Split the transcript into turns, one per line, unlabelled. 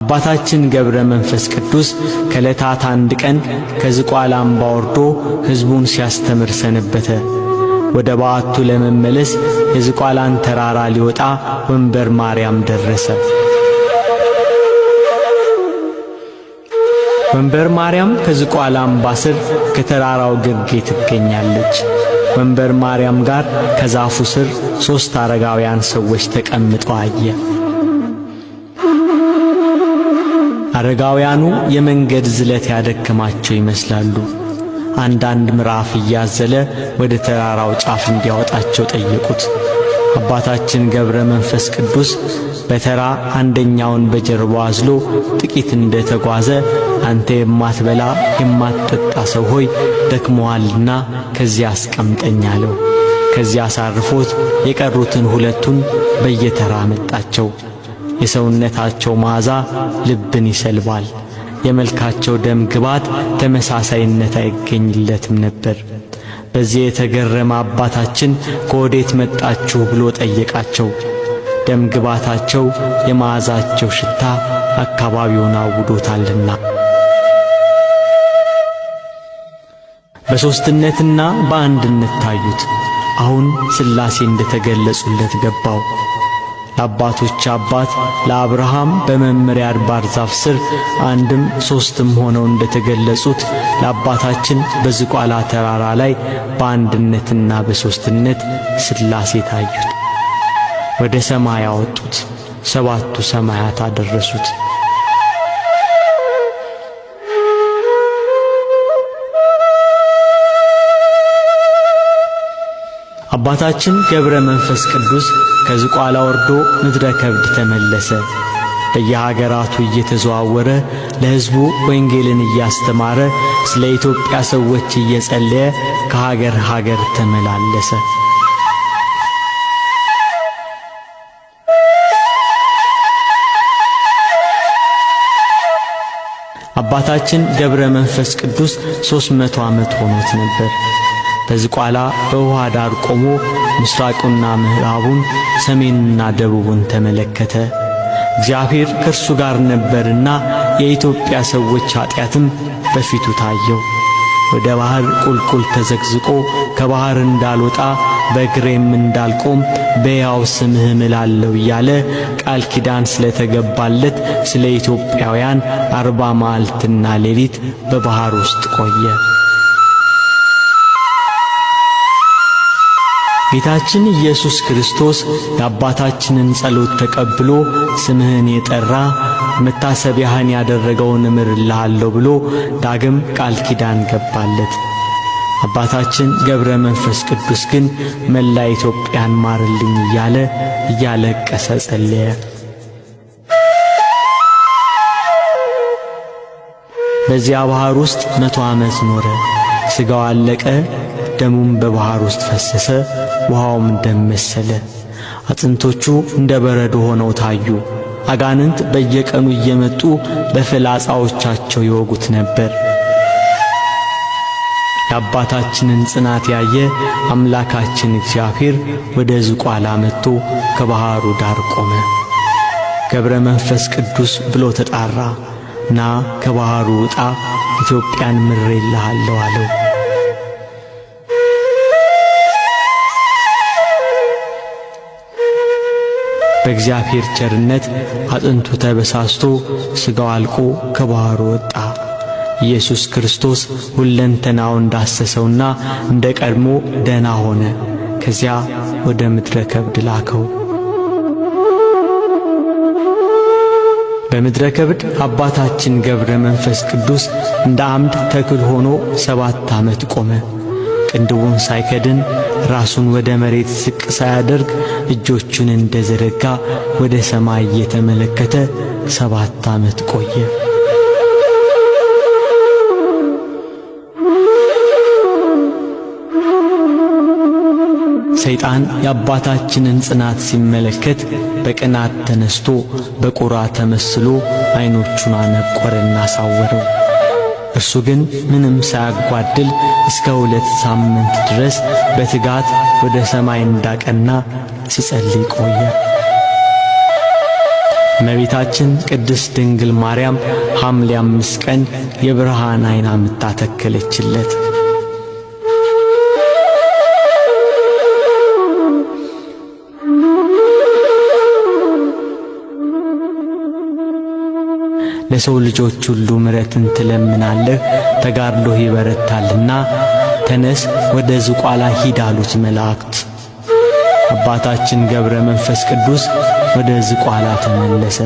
አባታችን ገብረ መንፈስ ቅዱስ ከዕለታት አንድ ቀን ከዝቋላ አምባ ወርዶ ሕዝቡን ሲያስተምር ሰነበተ። ወደ በዓቱ ለመመለስ የዝቋላን ተራራ ሊወጣ ወንበር ማርያም ደረሰ። ወንበር ማርያም ከዝቋላ አምባ ስር ከተራራው ግርጌ ትገኛለች። ወንበር ማርያም ጋር ከዛፉ ስር 3 አረጋውያን ሰዎች ተቀምጠው አየ። አረጋውያኑ የመንገድ ዝለት ያደከማቸው ይመስላሉ። አንዳንድ ምዕራፍ እያዘለ ወደ ተራራው ጫፍ እንዲያወጣቸው ጠየቁት። አባታችን ገብረ መንፈስ ቅዱስ በተራ አንደኛውን በጀርባው አዝሎ ጥቂት እንደተጓዘ አንተ የማትበላ የማትጠጣ ሰው ሆይ ደክሞሃልና ከዚያ አስቀምጠኝ አለው። ከዚያ አሳርፎት የቀሩትን 2ቱን በየተራ አመጣቸው። የሰውነታቸው መዓዛ ልብን ይሰልባል። የመልካቸው ደም ግባት ተመሳሳይነት አይገኝለትም ነበር። በዚህ የተገረመ አባታችን ከወዴት መጣችሁ ብሎ ጠየቃቸው። ደም ግባታቸው የመዓዛቸው ሽታ አካባቢውን አውዶታልና። በሦስትነትና በአንድነት ታዩት። አሁን ሥላሴ እንደተገለጹለት ገባው። ለአባቶች አባት ለአብርሃም በመምሬ አድባር ዛፍ ስር አንድም ሦስትም ሆነው እንደተገለጹት ለአባታችን በዝቋላ ተራራ ላይ በአንድነትና በሦስትነት ሥላሴ ታዩት። ወደ ሰማይ አወጡት፣ 7ቱ ሰማያት አደረሱት። አባታችን ገብረ መንፈስ ቅዱስ ከዝቋላ ወርዶ ምድረ ከብድ ተመለሰ። በየሀገራቱ እየተዘዋወረ ለሕዝቡ ወንጌልን እያስተማረ ስለ ኢትዮጵያ ሰዎች እየጸለየ ከሀገር ሀገር ተመላለሰ። አባታችን ገብረ መንፈስ ቅዱስ 300 ዓመት ሆኖት ነበር። በዝቋላ በውሃ ዳር ቆሞ ምስራቁና ምዕራቡን ሰሜኑና ደቡቡን ተመለከተ። እግዚአብሔር ከእርሱ ጋር ነበርና የኢትዮጵያ ሰዎች ኃጢአትም በፊቱ ታየው። ወደ ባህር ቁልቁል ተዘግዝቆ ከባህር እንዳልወጣ በእግሬም እንዳልቆም በሕያው ስምህ እምላለሁ እያለ ቃል ኪዳን ስለተገባለት ስለ ኢትዮጵያውያን 40 መዓልትና ሌሊት በባህር ውስጥ ቆየ። ጌታችን ኢየሱስ ክርስቶስ የአባታችንን ጸሎት ተቀብሎ ስምህን የጠራ መታሰቢያህን ያደረገውን እምርልሃለሁ ብሎ ዳግም ቃል ኪዳን ገባለት። አባታችን ገብረ መንፈስ ቅዱስ ግን መላ ኢትዮጵያን ማርልኝ እያለ እያለቀሰ ጸለየ። በዚያ ባህር ውስጥ 100 ዓመት ኖረ። ሥጋው አለቀ፣ ደሙም በባህር ውስጥ ፈሰሰ፣ ውሃውም ደም መሰለ። አጥንቶቹ እንደ በረዶ ሆነው ታዩ። አጋንንት በየቀኑ እየመጡ በፍላጻዎቻቸው ይወጉት ነበር። የአባታችንን ጽናት ያየ አምላካችን እግዚአብሔር ወደ ዝቋላ መጥቶ ከባህሩ ዳር ቆመ። ገብረ መንፈስ ቅዱስ ብሎ ተጣራ። ና ከባህሩ ውጣ፣ ኢትዮጵያን ምሬልሃለሁ አለው። በእግዚአብሔር ቸርነት አጥንቱ ተበሳስቶ ሥጋው አልቆ ከባህሩ ወጣ። ኢየሱስ ክርስቶስ ሁለንተናውን እንዳሰሰውና እንደ ቀድሞ ደህና ሆነ። ከዚያ ወደ ምድረ ከብድ ላከው። በምድረ ከብድ አባታችን ገብረ መንፈስ ቅዱስ እንደ አምድ ተክል ሆኖ 7 ዓመት ቆመ። ቅንድቡን ሳይከድን ራሱን ወደ መሬት ዝቅ ሳያደርግ እጆቹን እንደዘረጋ ወደ ሰማይ እየተመለከተ 7 ዓመት ቆየ። ሰይጣን የአባታችንን ጽናት ሲመለከት በቅናት ተነስቶ በቁራ ተመስሎ ዓይኖቹን አነቆረና አሳወረው። እርሱ ግን ምንም ሳያጓድል እስከ 2 ሳምንት ድረስ በትጋት ወደ ሰማይ እንዳቀና ሲጸልይ ቆየ። እመቤታችን ቅድስት ድንግል ማርያም ሐምሌ 5 ቀን የብርሃን ዓይን አምጥታ ተከለችለት። ለሰው ልጆች ሁሉ ምሕረትን ትለምናለህ፣ ተጋድሎህ ይበረታልና ተነስ ወደ ዝቋላ ሂድ አሉት መላእክት። አባታችን ገብረ መንፈስ ቅዱስ ወደ ዝቋላ ተመለሰ።